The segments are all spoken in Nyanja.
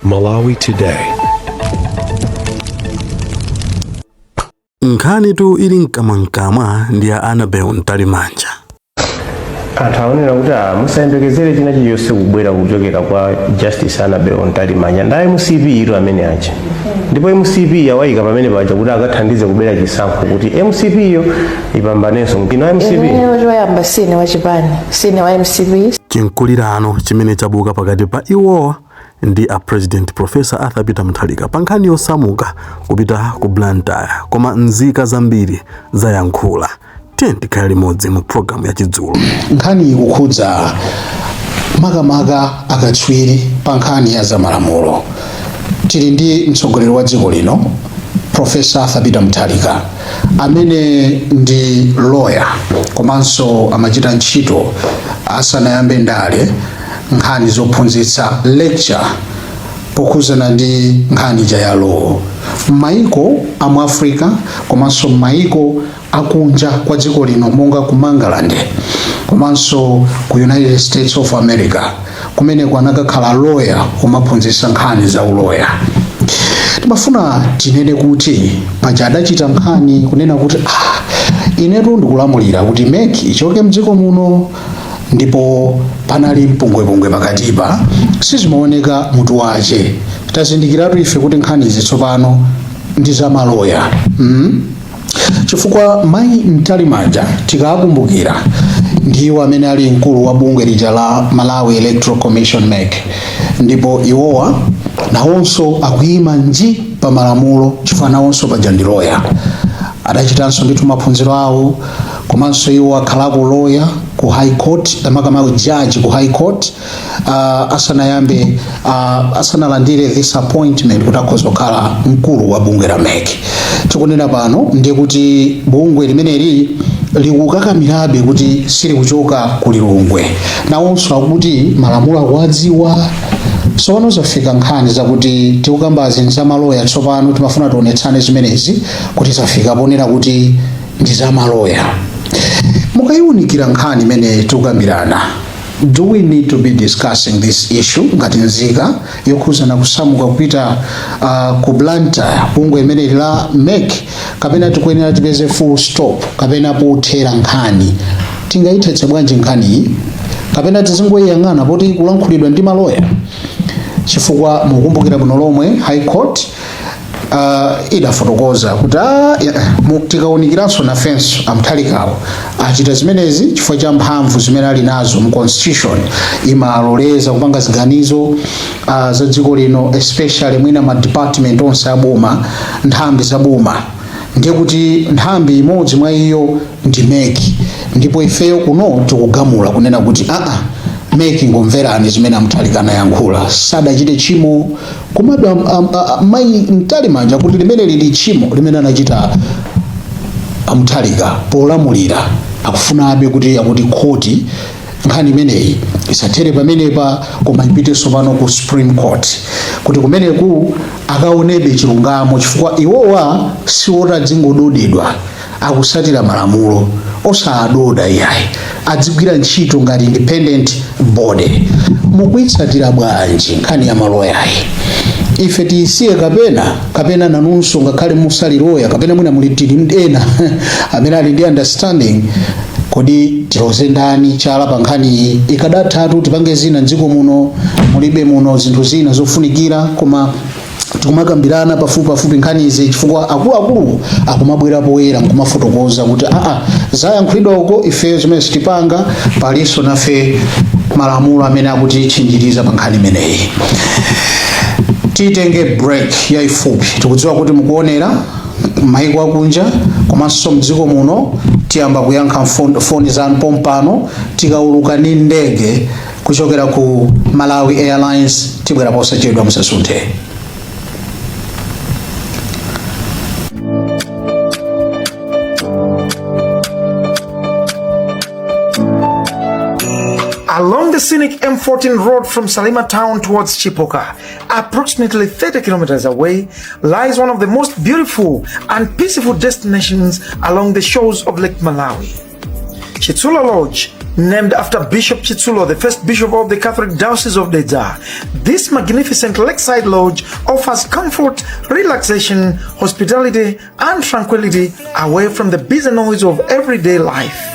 Malawi Today. Nkhanitu ili mkamwamkamwa ndi ya Annabel Mtalimanja. Anthu aonera kuti musayembekezere china chilichonse kubwera kuchokera kwa Justice Annabel Mtalimanja. Ndi MCP iro amene aja, ndipo MCP yawayika pamene paja kuti akathandize kubera chisankho kuti MCP yo ipambanenso ino MCP. Ineyo choyamba, sine wa chipani, sine wa MCP. Chinkulirano chimene chabuka pakati pa iwowa ndi a President Professor Arthur Peter Mutharika pa nkhani yosamuka kupita ku Blantyre, koma nzika zambiri zayankhula. Tiye tikhale limodzi mu programu ya Chidzulo. Nkhani ikukhudza makamaka akatswiri pa nkhani ya zamalamulo. Tili ndi mtsogoleri wa dziko lino, Professor Arthur Peter Mutharika, amene ndi lawyer komanso amachita ntchito asanayambe ndale, nkhani zophunzitsa, lecture, pokhuzana ndi nkhani ija ya law m'mayiko a mu Africa komanso m'mayiko akunja kwa dziko lino, monga ku Mangalande komanso ku United States of America, kumeneko anakakhala lawyer kumaphunzitsa nkhani za uloya. Timafuna tinene kuti paja adachita nkhani kunena kuti inetu ndikulamulira kuti MEC ichoke mdziko muno, ndipo panali mpungwepungwe pakatipa, sizimaoneka mutu wache. Tazindikiratu ife kuti nkhani izi tsopano ndi zamaloya. Chifukwa mayi Mtalimanja, tikakumbukira, ndiwo amene ali mkulu wa bungwe lija la Malawi Electoral Commission, MEC, ndipo iwowa nawonso akuyima nji pa malamulo, chifukwa nawonso paja ndi loya, adachitanso ndithu maphunziro awo, komanso iwo akhalako lawyer ku High Court, makamaka judge ku High Court, asanayambe asanalandire this appointment kuti akhoza kukhala mkulu wa bungwe la MEC. Tikunena pano ndiye kuti bungwe limeneli likukakamirabe kuti silikuchoka ku Lilongwe. Nawonso akuti malamulo akuwadziwa. Tsopano zafika nkhani zakuti tikukambazi za maloya. Tsopano timafuna tionetsane zimenezi kuti zafika ponena kuti ndi zamaloya. Mukayiwunikira nkhani imene tikukambirana, do we need to be discussing this issue ngati nzika yokhuzana kusamuka kupita ku Blantyre, bungwe limeneli la MEC, kapena tikuyenera tipeze full stop kapena pothera nkhani? Tingayithetse bwanji nkhaniyi, kapena tizingoyiyang'ana poti kulankhulidwa ndi maloya? Chifukwa mukumbukira bwino lomwe High Court idafotokoza kuti tikawunikiranso nafenso, amutharikawo achita zimenezi chifukwa cha mphamvu zimene ali nazo mu Constitution, imaloleza kupanga ziganizo za dziko lino, especially mwina ma department onse aboma, nthambi za boma. Ndiye kuti nthambi imodzi mwa iyo ndi MEC, ndipo ifeyo kuno tikugamula kunena kuti aa, MEC, ngomverani zimene amutharika anayankhula, sadachite tchimo. Komabe mayi Mtalimanja kuti limene lili tchimo limene anachita amutharika polamulira, akufunabe kuti, akuti khoti nkhani imeneyi isathere pamenepa, koma ipitenso pano ku Supreme Court, kuti kumeneku akaonebe chilungamo, chifukwa iwowa siwotadzingododedwa, akusatira malamulo, osadoda iyayi, adzigwira ntchito ngati independent body. Mukuyitsatira bwanji nkhani ya maloyayi? Ife tiyisiye, kapena nanunso ngakhale musali loya, kapena mwina muli, tili ena amene ali ndi understanding, kodi tiloze ndani chala pa nkhaniyi? Ikadathatu tipange zina mdziko muno, mulibe muno zinthu zina zofunikira, koma tikumakambirana pafupi pafupi nkhanizi chifukwa akuluakulu akumabwera poyera nkumafotokoza kuti aa, zayankhulidwa uko, ifeyo zimene sitipanga, palinso nafe malamulo amene akutitchinjiriza pa nkhani imeneyi. Titenge break yayifupi. Tikudziwa kuti mukuonera maiko akunja komanso mdziko muno. Tiyamba kuyankha foni zanu pompano tikauluka ni ndege kuchokera ku Malawi Airlines. Tibwera posachedwa, musasunthe. Along the scenic M14 road from Salima town towards Chipoka, approximately 30 kilometers away, lies one of the most beautiful and peaceful destinations along the shores of Lake Malawi. Chitsulo Lodge Named after Bishop Chitsulo, the first bishop of the Catholic Diocese of Dedza, this magnificent lakeside lodge offers comfort, relaxation, hospitality, and tranquility away from the busy noise of everyday life.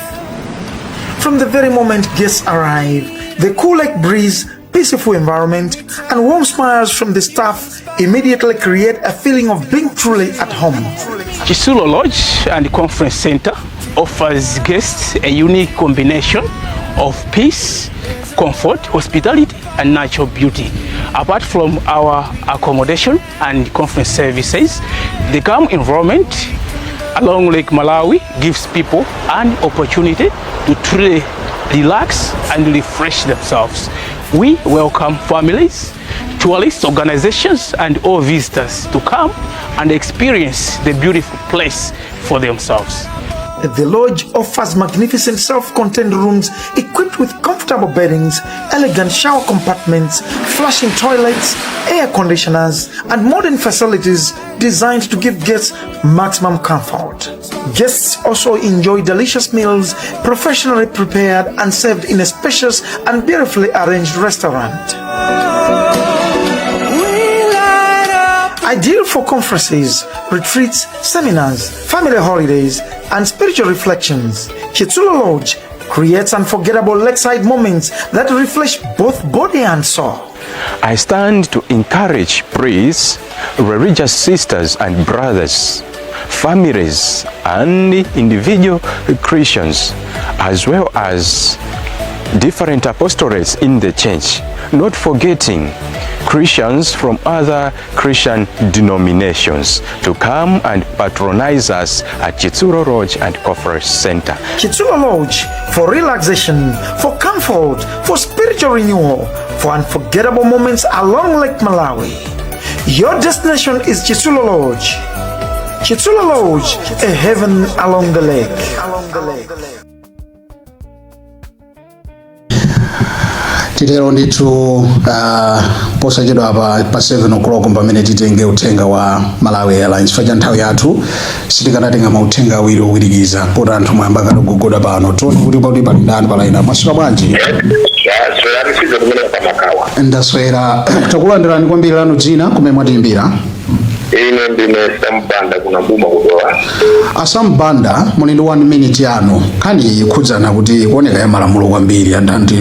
From the very moment guests arrive, the cool lake breeze, peaceful environment, and warm smiles from the staff immediately create a feeling of being truly at home. Chisulo Lodge and Conference Center offers guests a unique combination of peace, comfort, hospitality, and natural beauty. Apart from our accommodation and conference services, the calm environment along Lake Malawi gives people an opportunity to truly relax and refresh themselves. We welcome families, tourists, organizations, and all visitors to come and experience the beautiful place for themselves. The lodge offers magnificent self-contained rooms equipped with comfortable beddings, elegant shower compartments, flushing toilets, air conditioners, and modern facilities designed to give guests maximum comfort. Guests also enjoy delicious meals professionally prepared and served in a spacious and beautifully arranged restaurant. Ideal for conferences, retreats, seminars, family holidays, and spiritual reflections, Chitsulo Lodge creates unforgettable lakeside moments that refresh both body and soul. I stand to encourage priests, religious sisters and brothers, families, and individual Christians, as well as different apostolates in the church, not forgetting Christians from other Christian denominations, to come and patronize us at Chitsulo Lodge and Conference Center. Chitsulo Lodge, for relaxation, for comfort, for spiritual renewal, for unforgettable moments along Lake Malawi. Your destination is Chitsulo Lodge. Chitsulo Lodge, a heaven along the lake. Titero ndithu, posachedwa apa pa 7 o'clock pamene titenge uthenga wa Malawi Airlines. Chifukwa cha nthawi yathu sitikanatenga mauthenga awiri owirikiza, poti anthu mwayamba kale kugogoda pano. Tione kuti pali ndani pa line. Mwaswera bwanji? Ndaswera kumene pamakawa. Ndaswera, takulandirani kwambiri. Lanu dzina, kumene mwatiyimbira? Ine ndine Sambanda kuna Buma kudowa. A Sambanda, muli ndi 1 minute yanu. Nkhani iyi ikhudzana kuti kuoneka ya malamulo kwambiri, anthu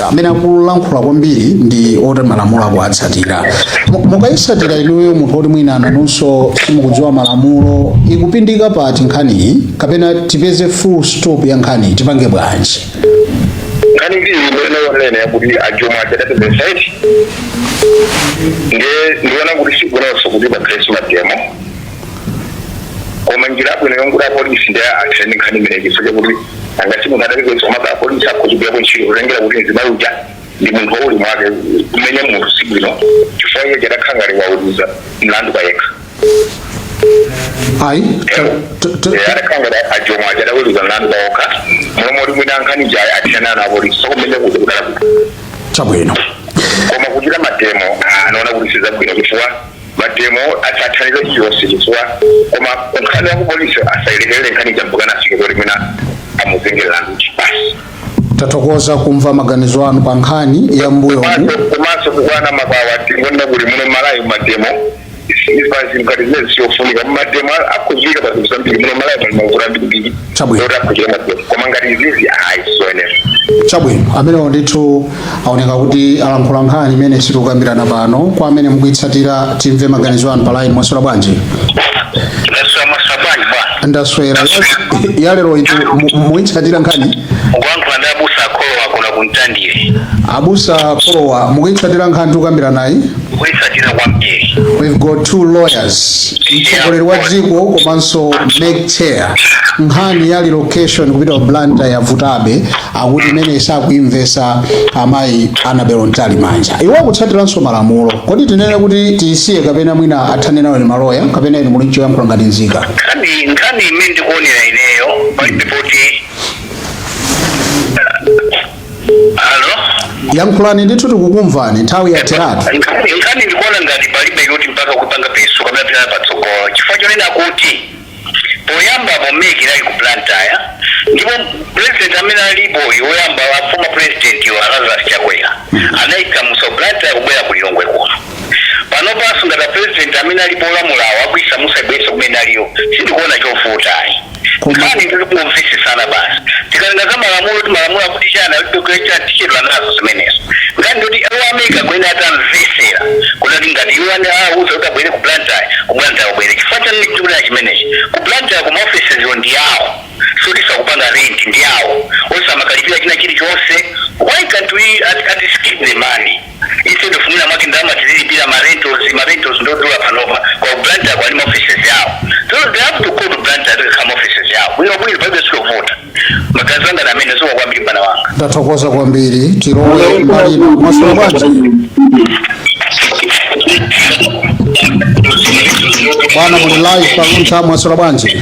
amene akulankhula kwambiri ndi oti malamulo akuatsatira. Mukayitsatira inuyo, munthu oti mwina nanunso simukudziwa malamulo, ikupindika pati nkhaniyi, kapena tipeze full stop ya nkhaniyi, tipange bwanji? Nkhani iyi imene yonene yakuti ajomo achadapeza site, ndiye ndiona kuti sibwinonso kuti pakhalenso mademo, koma njira yabwino yonkuti apolisi ndiye athene nkhani imeneyi, chifukwa chakuti angasi munthu adapeza, komabe apolisi akhoza ntchito kutengera kuti mzimayi uja ndi munthu wauli mwake. Kumenya munthu sibwino, chifukwa iye chadakhala ngati waweruza mlandu payekha. Ayi. Adakhala ngati ajomo achadaweruza mlandu pawokha, momwe kuti mwina nkhani jayi athena na apolisi, sokumenya kuti kudala kuti. Chabwino. Koma kuchita mademo anaona kuti sizabwino, chifukwa mademo asathandize chiyonse, chifukwa koma nkhani ya kupolisi asayilekelere nkhani jambukana afike kuti mwina amuzengere mlandu basi. Tathokoza kumva maganizo anu pa nkhani ya mbuyomu. Komanso kukwana makawa, tingonena kuti muno Malawi mademo ipansi mkati zimene zisiyofunika, mademo akuzika pa zinthu zambiri. Muno Malawi pali mavuto ambirimbiri. Chabwino. Oti akuchita mademo, koma ngati izizi ayi, sizoyenera. Chabwino, amenewo ndithu aoneka kuti alankhula nkhani imene sitikukambirana pano. Kwa amene mukuyitsatira, timve maganizo anu pa line. Mwaswera bwanji? Ndaswera, mwaswera bwanji bwana? Ndaswera. Yalero itu muyitsatira nkhani? Ukuyankhula ndi abusa akholowa kuno kuntandire. Abusa Kholowa, mukuyitsatira nkhani tikukambirana nayi? Kuyitsatira kwambiri. We've got two lawyers, mtsogoleri wa dziko komanso MEC chair. Nkhani ya relocation kupita ku Blantyre yavutabe, akuti imene sakuimvesa amayi Annabel Mtalimanja. Iwo akutsatiranso malamulo. Kodi tinene kuti tiyisiye, kapena mwina athane nawo ni maloya, kapena inu muli nchoyankhula ngati nzika? Nkhani imene ndikuonera ineyo, palibe poti, alo? Yankhulani ndithu, tikukumvani, nthawi yatheratu. Nkhani ndikuona ngati palibe yoti mpaka kupanga peso kapena pita patsogolo, chifukwa chonena kuti poyamba po MEC inali ku Blantyre. Ndipo president amene alipo woyamba wa former president yo, Lazarus Chakwera, anayisamusa Blantyre kubwera ku Lilongwe kuno. Panopanso ngati president amene alipo olamulawo akuisamusa ibweso kumene aliyo, sindikuona chovuta ayi. Nkhani ndiri kungomvesesana basi. Tikalinga za malamulo kuti malamulo akuti chana tichedwa nazo zimenezo. Nkhani ndoti iwo a MEC kwene atamvesera kuti ngati iwo ane auza kuti abwere ku Blantyre, ku Blantyre abwere. Chifukwa chani tikunena chimenechi? Ku Blantyre ku maoffices ndi awo, sotisakupanga rent, ndi awo osamakalipira china chilichonse. Why can't we at skip the money instead of mwina mwake ndalama tizilipira ma rentals? Ma rentals ndodula panopa. Kwa Blantyre kwali ma offices yawo, so they have to go to Blantyre to come offices yawo bwino bwino, palibe sikovuta. Magazi anga amene zikomo kwambiri, bwana wanga. Ndathokoza kwambiri. Tilowe mbali ina. Mwaswera bwanji bwana? Muli live pa Luntha. Mwaswera bwanji?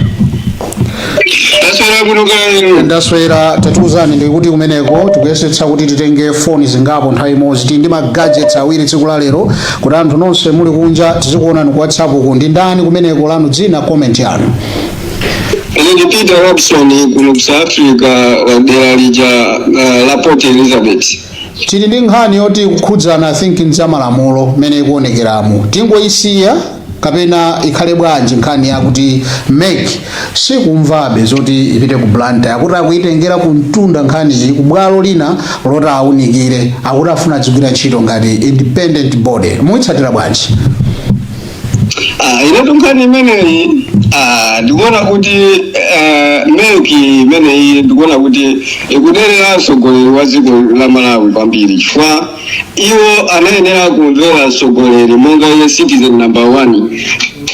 Ndaswera bwino kaya. Ndaswera. Tatiuzani, ndikuti kumeneko? Tikuyesetsa kuti titenge foni zingapo nthawi imodzi. Tili ndi ma gadgets awiri tsiku la lero kuti anthu nonse muli kunja tizikuonani ku WhatsApp uku. Ndi ndani kumeneko? Lanu dzina, comment yanu. Ine ndi Peter Robson kuno ku South Africa, dera lija la Port Elizabeth. Tili ndi nkhani yoti kukhudzana, I think, ndi zamalamulo mmene ikuonekeramo. Tingoyisiya kapena ikhale bwanji nkhani yakuti MEC sikumvabe zoti ipite ku Blantyre, akuti akuyitengera ku mtunda nkhaniyi ku bwalo lina loti awunikire, akuti afuna adzigwira ntchito ngati independent body? Muyitsatira bwanji? Ah, inetu nkhani imeneyi, ah, ndikuona kuti MEC imeneyi ndikuona kuti ikuderera mtsogoleri wa dziko la Malawi kwambiri, chifukwa iwo anayenera kumvera mtsogoleri monga iye citizen number one,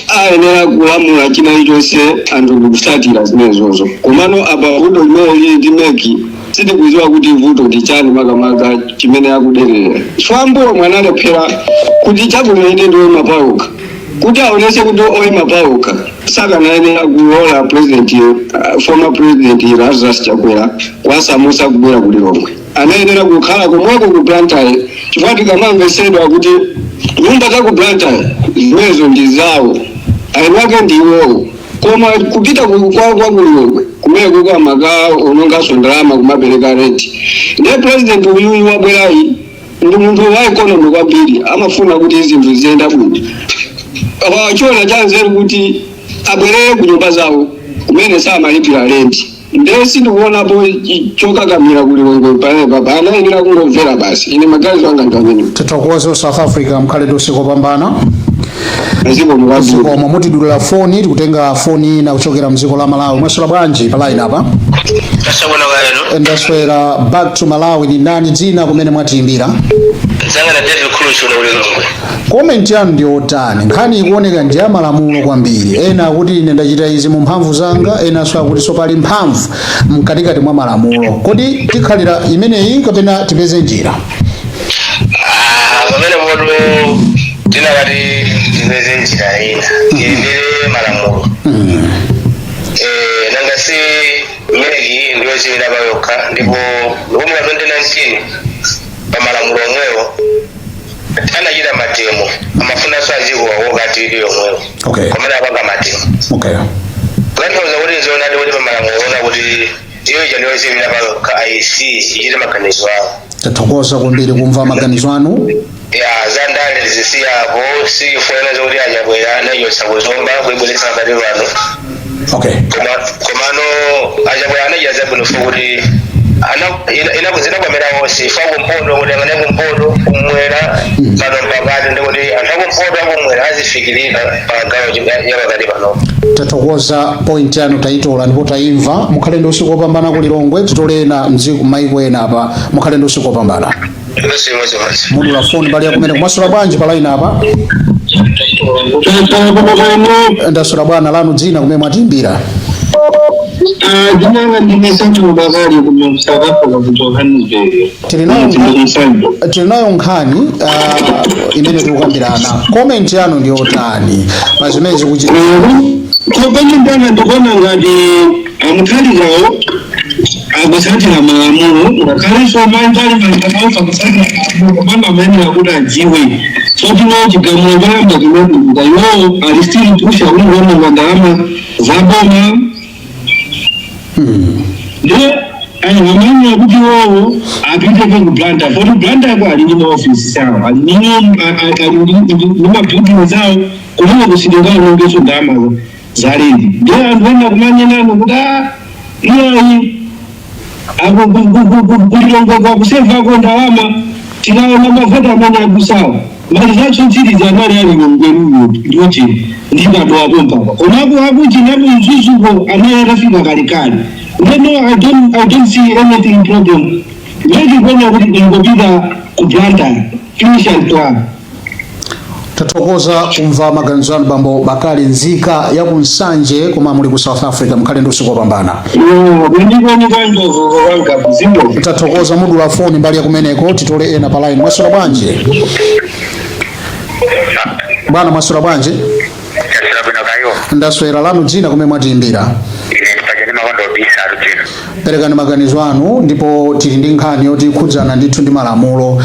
ayenera kulamula china chilichonse, anthu ndikusatira zimenezozo. Komano apa vuto limene lili ndi MEC, sitikudziwa kuti vuto ndi chani makamaka chimene akuderera, chifukwa mbuyo mwanalephera kuti chabwino ine ndi oyima pawokha, kuti aonese kuti oyima pawokha sakanayenera kulola president, former president Lazarus Chakwera kuwasamusa kubwera ku Lilongwe. Anayenera kukhala komweko ku Blantyre, chifukwa tikamamvesedwa kuti nyumba za ku Blantyre zimenezo ndi zawo, eni ake ndi iwowo, koma kupita kwa kulilongwe kumene kuko amakaononganso ndalama kumapereka rent. Ndiye president uyuyu wabwerayi ndi munthu wa economy kwambiri, amafuna kuti zinthu ziyenda bwino. Chiona cha nzeru kuti abwerere ku nyumba zawo kumene samalipira rent. Ndiye sindikuonapo chokakamira kulilongwe pamenepa, anayenera kungomvera basi. Ine maganizo anga ndi amenewo. Tithokoze South Africa, mukhale ndi usiku wopambana. Zikomo kwambiri. Zikomo. Mutidulira foni, tikutenga foni ina kuchokera mdziko la Malawi. Mwaswera bwanji pa line apa? Taswera kaya inu. Ndaswera. Back to Malawi. Ni ndani, dzina, kumene mwatiyimbira? Zanga na David Khuluchu na Ulilongwe. Comment yanu ndi yotani? Nkhani ikuoneka ndi ya malamulo kwambiri. Ena akuti ine ndachita izi mu mphamvu zanga, enanso akuti so pali mphamvu mkatikati mwa malamulo. Kodi tikhalira imeneyi kapena tipeze njira? Ah, pamene moto tinakati tipeze njira ina tiyendere malamulo. Nanga si MEC ndiyodziyimira payokha, ndipo ndikumbuka 2019 pa malamulo omwewo anachita mademo, amafunanso azikuwakoka TV yomwewo komene apanga mademo. Kutanthauza kuti nzoonadi kuti pamalamulo ona kuti iyo ija ndiyodziyimira payokha, IC ichite maganizo awo. Tathokoza kwambiri kumva maganizo anu. Ya, za ndale zisiyapo, sichifukwa zokuti aChakwera anachotsa kuzomba kuibweretsa pakati pano. Komano aChakwera anachita zabwino fo kuti zinakwamera onse fa kumpoto, kuti angane kumpoto, kumwera, pano pakati, ndikuti anthu akumpoto, akumwera azifikirika pa gawo ya pakati pano. Tathokoza, point yanu tayitola ndipo tayimva. Mukhale ndi usiku wopambana ku Lilongwe. Titole ena mdziko, maiko ena apa. Mukhale ndi usiku wopambana. Mudula foni mbali yakumene. Mwaswera bwanji pa line apa? Ndaswera bwana. Lanu dzina, kumene mwatiimbira? Dzina langa ndine Samuel Bakali kuno South Africa, ku Johannesburg. Tili nayo nkhani imene tikukambirana. Comment yanu ndi yotani pa zimene zikuchitika? Kopano ndanga ndikuona ngati aMutharikawo akutsatira malamulo, ngakhalenso Mtalimanja akutsatira malamulo, komano amayenera kuti adziwe tsopano chigamulo choyamba chimenechi, iwowo ali still pusha kungoononga ndalama za boma. Ndiye amayenera kuti iwowo apiteko ku Blantyre, poti Blantyre ko ali ndi maofisi awo, ali ndi nyumba, ali ndi mabuildings awo. Kumene kusitingaonongeso ndalama za lendi. Ndiye anthu ena kumanenano kuti ah, iyayi, ako kulilongwe kusevako ndalama. Tikaona mavoti amene akusawa, malizatso ntsirizi anali ali Lilongweruyo ndiuti ndikatowapo mpaka komako akuchinapo Mzuzuko anali atafika kalekale. Ndeno I don't see anything problem. Ndikuona kuti ingopita ku Blantyre, finish and clear. Tathokoza kumva maganizo anu, bambo Bakali, nzika ya ku Nsanje koma muli ku South Africa. Mukhale ndi usiku wopambana. Ndikuoni kwanjovu wanga zimbo. Tathokoza. Mudula foni mbali ya kumeneko, titole ena pa line. Mwaswera bwanji, bwana? Mwaswera bwanji? Taswera bwino kayo. Ndaswera. Lanu dzina, kumene mwatiyimbira? Ine ndipaja ndi makondo obisa aludzino. Perekani maganizo anu, ndipo tili ndi nkhani yoti ikhudzana ndithu ndi malamulo.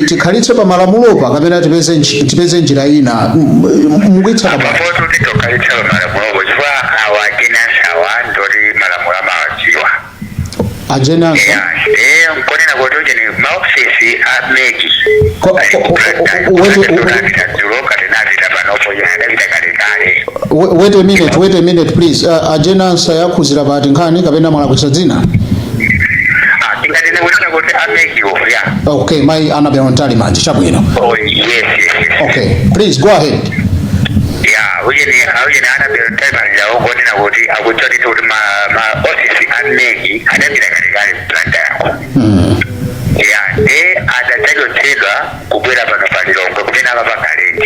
Tikhalitse pa malamulopa kapena tipeze njira ina? Mukuyitsata pa Apapoto titokhalitsa pa malamulopo, chifukwa awa a Jane Ansah awa ndoti malamulo amawadziwa. A Jane Ansah? Eh, nkonena kuti ujeni maofisi a MEC dzulo katenapita panopo, adapita kalekale. Wait a minute, wait a minute, please. A Jane Ansah yakhuzira pati nkhani, kapena mwalakwitsa dzina? Tingatene kunena kuti a MEC wo ya. Okay, mai Annabel Mtalimanja, chabwino. Oh, yes. Okay, please go ahead. Ya, ujeni Annabel Mtalimanja ukonena kuti akudziwa ndithu kuti ma ofisi a MEC adapita kalekale Blantyre yako. Ya, nde adadzachotsedwa kubwera pano pa Lilongwe kumene amapanga rent.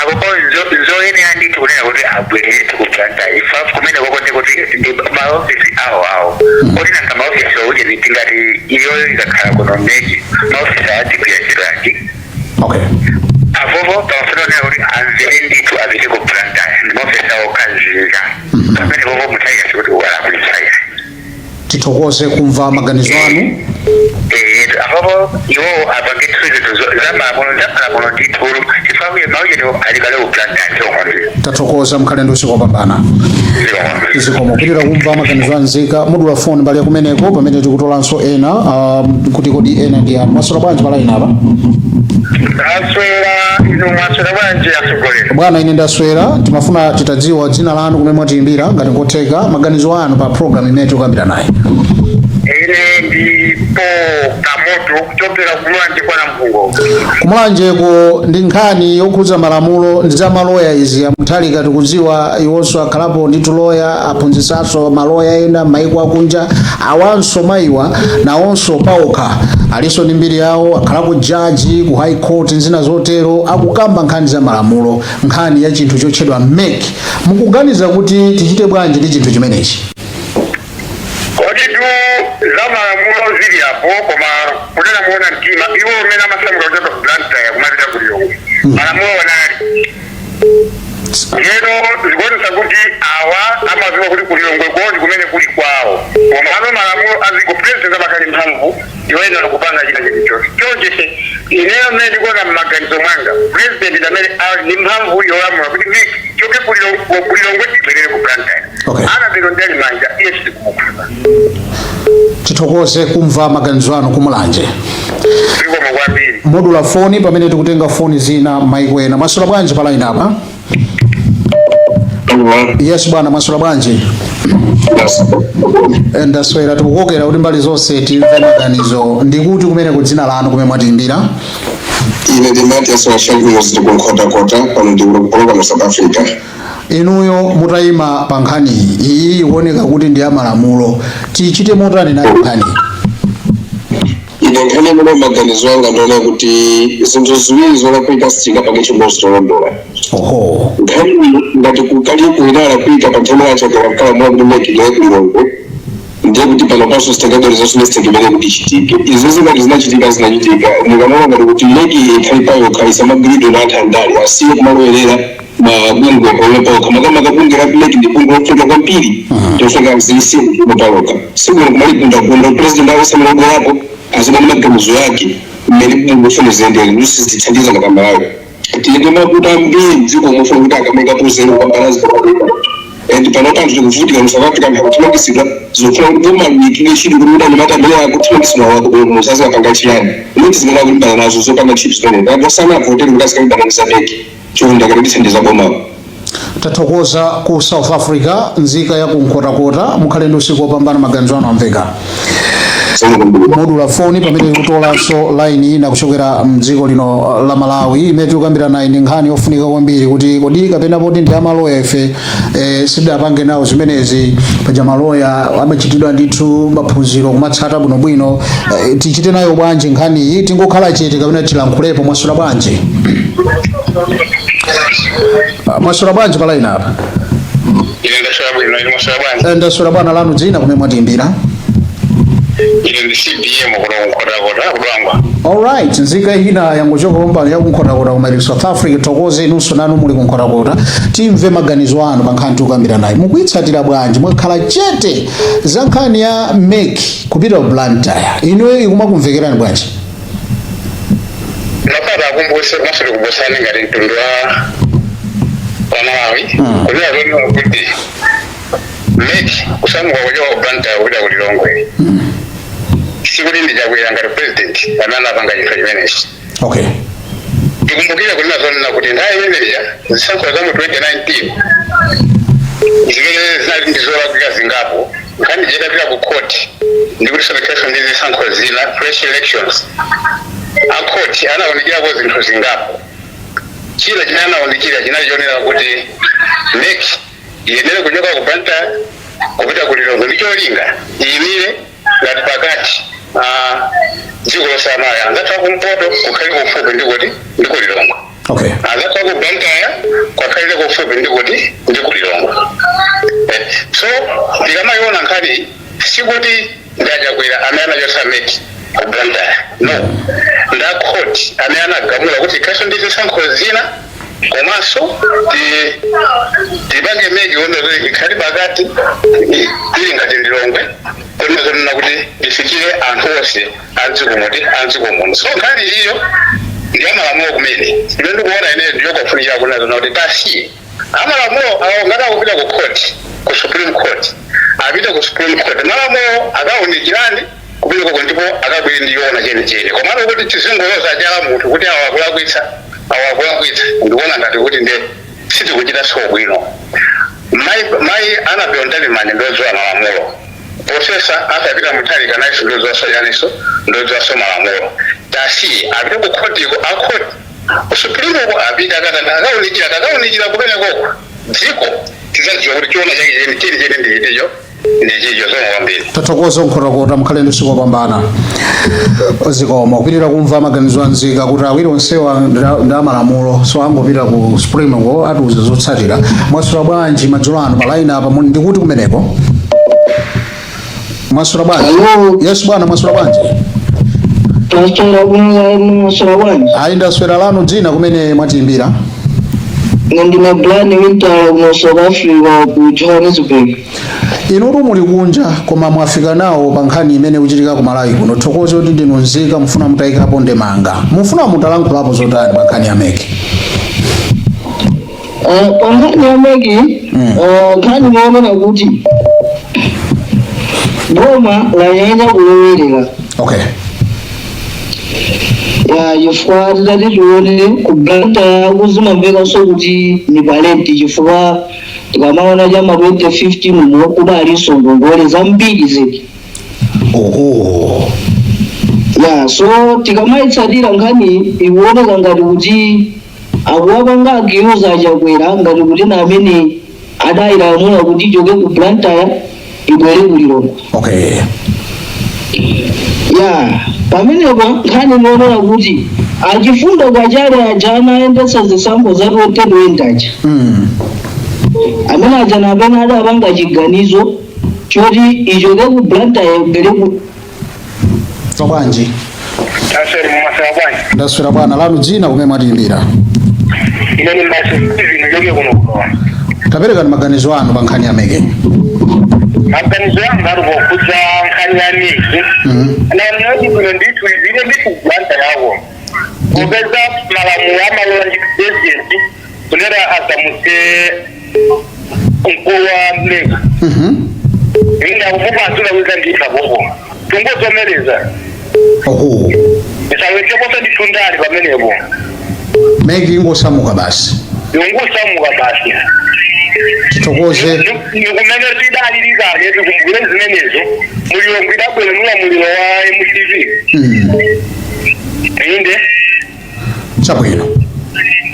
Apopo zoyenera ndithu kunena kuti abwerere ku Blantyre ifa kumene koko ndi kuti ndi maofisi awo awo, oti nanga maofisi uje tingati iyoyo ikakhala kuno MEC, maofisi adzigwira ntchito yanji? Apopo pamafuna kunena kuti amvere ndithu, apite ku Blantyre, ndi maofisi awo okhazikika pamene popo. Mutharika sikuti walakwitsa. Tithokoze kumva maganizo anu. Eh, apopo iwo apange zinthu za malamulo ndithu, chifukwa maucheni ali kale ku Blantyre zikomo. Tathokoza, mukhale ndi usiku wopambana. Zikomo. Kupitira kumva maganizo anzika. Mudula foni mbali ya kumeneko pamene tikutolanso ena, kuti kodi ena ndi anu. Mwaswera bwanji pa line apa? Ndaswera, inu mwaswera bwanji, atsogoleri? Bwana, ine ndaswera. Timafuna titadziwa dzina lanu, kumene mwatiyimbira, ngati nkotheka, maganizo anu pa program imene tikukambira naye. Ine ndipo Kamoto, kuchokera kuMulanje kwa Namphungo. KuMulanjeko ndi nkhani yokhudza malamulo ndi za maloya izi. AMutharika tikudziwa iwonso akhalapo ndithu loya, aphunzitsanso maloya ena m'mayiko akunja. Awanso mayiwa nawonso paokha alinso ndi mbiri yawo, akhalako jaji ku High Court, nzina zotero. Akukamba nkhani za malamulo, nkhani ya chinthu chotchedwa MEC. Mukuganiza kuti tichite bwanji ndi chinthu chimenechi? Kodi tu za malamulo zili apo, koma kunena muona mtima, iwo umene amasamuka kuchoka ku Blantyre kumapita ku Lilongwe, malamulo wanali lero zikuonesa kuti awa amadziwa kuti ku Lilongwe kodi kumene kuli kwawo. Koma ano malamulo aziko, president amakali mphamvu yoyenera kupanga china chilichonse. Chonse ineyo mmene ndikuona m'maganizo mwanga, president ndi amene ali ndi mphamvu yolamula kuti MEC ichoke ku Lilongwe ibwerere ku Blantyre. Annabel Mtalimanja iye sitikumukhulupirira. Tithokoze kumva maganizo anu kuMulanje. Zikomo kwambiri. Modula foni pamene tikutenga foni zina maiko ena. Mwaswera bwanji pa line apa? Yes bwana, mwaswera bwanji? Ndaswera. Tikukokera kuti mbali zonse timve maganizo. Ndikuti kumene, ku dzina lanu, kumene mwatiyimbira? Ine ndi Matias Washanguzi, tikunkhotakota pano, ndikuloka mu South Africa. Inuyo mutayima pa nkhaniyi, iyi ikuoneka kuti ndi ya malamulo, tichite motani nayo nkhaniyi? Ine nkhani imene maganizo anga, ndiona kuti zinthu ziwiri zolakwika sitingapange chimodzi cholondola. Nkhani ngati kukali kuinalakwika pa nthawi yachokera mkalamula kuti MEC ilowe kuLilongwe, ndiye kuti pano panso sitingabwerezenso mistake imene kuti ichitike. Izo zingati zinachitika, zinachitika. Ndikamaona ngati kuti MEC ikhale payokha, isamagwiridwe na anthu andale, asiye kumalowerera mabungwe omwe payokha. Makamaka bungwe la MEC ndi bungwe lofunika kwambiri, tofunika zilisiye kuchimo palokha, sibwino kumalikundakunda. President akosamalogorapo azimene maganizo yake mmene bungwe lofuna ziyendere, ndiso zitithandiza ngati Amalawi. Tili ndi makuta ambiri mdziko mofuna kuti akamaikapo zero kupambana zikapadera. And panopa anthu tikuvutika mu South Africa, anthu akuthamangitsidwa. Zofuna kuti boma liyikire ntchito kuti anyamata amene akuthamangitsidwa muzazikapanga chiyani? Imene zimene akulimbana nazo zopanga ntchito zimene anthu asanavotere kuti azikalimbana ndi za MEC. Chonde akatithandiza bomako. Tathokoza ku South Africa, nzika ya ku Nkhotakota. Mukhale ndi usiku wopambana. Maganizo anu amveka. Modula foni pamene tikutolanso line ina kuchokera mdziko lino la Malawi imene tikukambira nayi ndi nkhani yofunika kwambiri kuti kodi kapena poti ndi amaloya ife sidapange nawo zimenezi. Paja maloya amachitidwa ndithu maphunziro kumatsata bwinobwino. Tichite nayo bwanji nkhaniyi? Tingokhala chete kapena tilankhulepo? Mwaswera bwanji? Ah, mwaswera bwanji pa line apa? Ine ndaswera bwino, ine mwaswera bwanji? Ndaswera bwana. Lanu dzina, kumene mwatiimbira? Ine ndi CBM kuno kuNkhotakota, kuDwangwa. Alright, nzika ina yangochoka kumbali ya kuNkhotakota koma ili South Africa. Thokoze inunso nanu muli kuNkhotakota. Timve maganizo anu pa nkhani tikukambira nayi. Mukuitsatira bwanji? Mwakhala chete za nkhani ya MEC kupita ku Blantyre. Inuyo ikumakumvekerani bwanji? Mapata akumbuse komanso tikumbusani ngati mtundu wa Malawi kunena zonena kuti MEC kusamuka kuchoka ku Blantyre kupita ku Lilongwe, sikuti ndi Chakwera ngati president amene anapanga chinthu chimenechi. Tikumbukire kunena zonena kuti nthawi imeneya zisankho za mu 2019 zimene zinali ndi zolakwika zingapo, nkhani itapita ku court ndikuti sotekheso ndi zisankho zina, fresh elections, a court anawunikirapo zinthu zingapo. China chimene anawunikira chinali chonena kuti MEC iyenere kuchoka ku Blantyre kupita ku Lilongwe ndi cholinga iyimire ngati pakati dziko lonse la Malawi. Anzathu akumpoto kukhale kufupi ndi kuti ndi ku Lilongwe, anzathu aku Blantyre kwakhalire kufupi ndi kuti ndi ku Lilongwe. So tikamayiona nkhani, sikuti ndi a Chakwera amene anachotsa MEC ku Blantyre, no, ndi a court amene anagamula kuti ikhalenso ndi zisankho zina komanso tipange MEC yonse kuti ikhale pakati ili ngati Lilongwe, kunena zonena kuti ifikire anthu onse a mdziko muno. So nkhani iyo ndi amalamulo kumene ine ndikuona ine ndiyokafunikira kunena zonena kuti tasiye amalamulo awo. Ngati akupita ku court, ku Supreme Court, apite ku Supreme Court, malamulo akawunikirani kupita koko ndipo akabwere ndi yoona chenicheni. Komano kuti tizingoloza chala munthu kuti awa akulakwitsa, awa akulakwitsa, ndikuona ngati kuti nde sitikuchita bwino. Mai Annabel Mtalimanja ndodziwa malamulo, Professor Arthur Peter Mutharika nayenso ndodziwanso chaniso, ndodziwanso malamulo. Tasiye apite ku khotiko, a khoti ku Supreme ko apite akatanda akaunikira, akakaunikira kumenekoko dziko tidzadziwa kuti chiona chake cheni cheni cheni ndi chiticho ndi chicho. Zikomo kwambiri. Tathokoza Nkhotakota, mukhale ndi usiku wopambana. Zikomo. Kupitira kumva maganizo anzika kuti awiri onsewa ndi amalamulo, so angopita ku Supreme ko atiuze zotsatira. Mwaswera bwanji madzulo ano pa line apa? Ndikuti kumeneko mwaswera bwanji? Hello. Yes bwana, mwaswera bwanji? Taswera bwino, mwaswera bwanji? Ayi, ndaswera. Lanu dzina, kumene mwatiimbira? Ine ndine Brian Wintala kuno South Africa, ku Johannesburg. Inutu muli kunja koma mwafika nawo pa nkhani imene ikuchitika ku Malawi kuno. Thokoze kuti ndinu nzika. Mufuna mutayikapo ndemanga, mufuna mutalankhulapo zotani pa nkhani ya MEC? Pa nkhani ya MEC, nkhani yoonera kuti boma lanyanya kulowerera ya, chifukwa titati tione ku Blantyre kuzimamvekanso kuti ni palenti, chifukwa tikamaona chama 2015 mo kudalinso ngongole zambiri zedi. Ya, so tikamayitsatira nkhani ikuoneka ngati kuti akuwapanga accuse a Chakwera ngati kuti na amene adayilamula kuti ichoke ku Blantyre ibwere ku Lilongwe. Ya, pamenepo nkhani ikuonera kuti achifundo Kachale aja anayendetsa zisankho za 2020 aja, amene aja napena adapanga chiganizo choti ichoke ku Blantyre ibwere ku Bwanji? Taswera, mwaswera bwanji? Ndaswera bwana. Lanu dzina, kumene mwatiimbira? Ine ni Maso Steven, uchoke kuno kulowa. Taperekani maganizo anu pa nkhani ya MEC. Maganizo anga ali pokudza nkhani ya MEC. Naonati bwino ndithu ine ndithu Blantyre yako, popeza malamulo amalola ndi president kunena asamutse. Mkulu wa MEC ine akumupa zolakwika ndithu apopo, tungovomereza. Isawecheposo ndithu ndale pamenepo. MEC ingosamuka basi. Yongosamuka basi. Tithokoze. Nikumene tidalilikabe, tikumbukire zimenezo, mu Lilongwe idabwera mulamuliro wa MCP. Inde. Chabwino.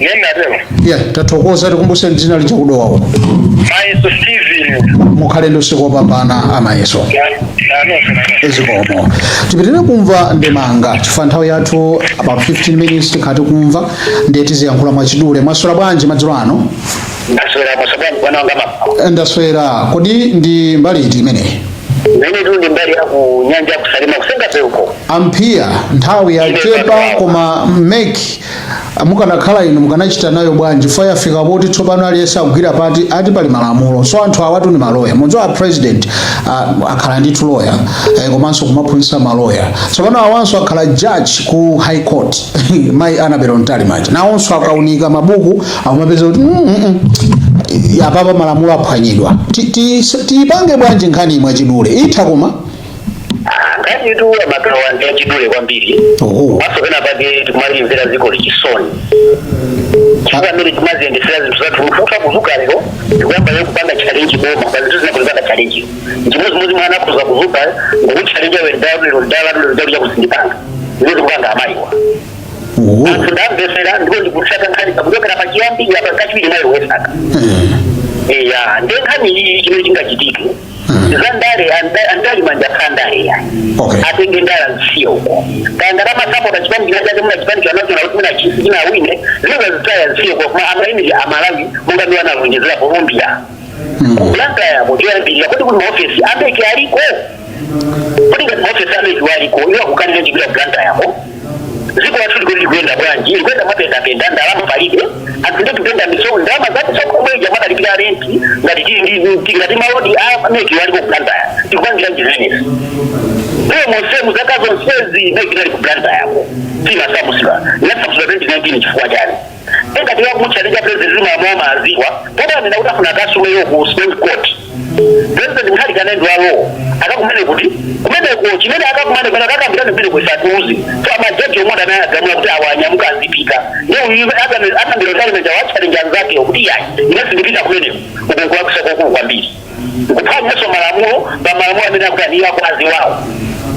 Nenatero. Yeah, tathokoza. Tikumbuse dzina lija ku Dowa. Mayeso Steven. Mukhale ndi usiku wopambana, Amayeso. Zikomo. Tipitirire kumva ndemanga chifukwa nthawi yathu about 15 minutes tikhati kumva, ndiye tiziyankhula mwachidule. Mwaswera bwanji madzulo ano? Ndaswera. Mwaswera bwana wanga mapa? Ndaswera. Kodi ndi mbali iti imeneyi? Imene tu ndi mbali ya ku nyanja ya ku Salima, ku Senga uko. Amphiya, nthawi yachepa, koma MEC mukanakhala inu mukanachita nayo bwanji? Fo yafika poti tsopano aliyense akugwira pati ati pali malamulo, so anthu awatu ndi maloya. Mudziwa president akhala ndithu lawyer, komanso kumaphunzitsa maloya. Tsopano awanso akhala judge ku High Court, mayi Annabel Mtalimanja, nawonso akaunika mabuku akumapeza kuti apapa malamulo aphwanyidwa. Tiyipange bwanji nkhani imwe chidule itha koma? Nkhani tu amagawa ndi achidule kwambiri. Maso pena pake tikumalimvera dziko lichisoni chifukwa amene timaziyendesera zinthu zathu, munthu utha kuzuka lero ndikuyamba lero kupanga challenge boma pa zinthu zina, kupanga challenge chimodzimodzi. Mwana akhoza kuzuka ndikuchallenge we ndalu lero, ndala lero, ndalu chakusindipanga zimene zikupanga amayiwa. Anthu ndamvesera ndipo ndikutsata nkhani pakuchokera pachiyambi apa kachiwiri nayo wesaka. Eya, ndiye nkhani iyi chimene chingachitike, za ndale a Mtalimanja akhala ndale ya atenge ndale azisiye uko. Kaya ngati amasapota chipani china chake, muna chipani cha National kuti muna chisi chinawine, zimene zitaya azisiye uko, koma amayimiri Amalawi monga ndiwo analonjezera Colombia ku Blantyre yako choyambirira. Kodi kuti maofesi a MEC aliko? Kodi ngati maofesi a MEC aliko, iwo akukanira chipita Blantyre yako? Dziko lathu likoti likuyenda bwanji? Likuyenda mwapendapenda, ndalama palibe, anthu ndi kupenda misonkho, ndalama za misonkho mweja mwadalipira renti. Ngati tili ndi ngati malodi a MEC waliko ku Blantyre, tikupangira zimenezi? Ndiyo monsemu zaka zonsezi MEC inali ku Blantyre yako simasamusidwa, inasamusidwa 2019 chifukwa chani? Engati wakumutchallenge president malamulo aziwa podanena kuti afuna akasumeyo ku Supreme Court. President Mutharika ndi wa law, akakumane kuti kumeneko chimene akakumane kumene akakambirane kumene kwesatuuzi. So amajaji omwe amene agamula kuti awa anyamuka azipita, ndiye uyu Annabel Mtalimanja wachallenge anzake kuti yayi, ine sindipita kumeneko. Uku nkulakwisa kwakulu kwambiri, kuphwanyanso malamulo pa malamulo amene akuti aniyo akwaziwawo.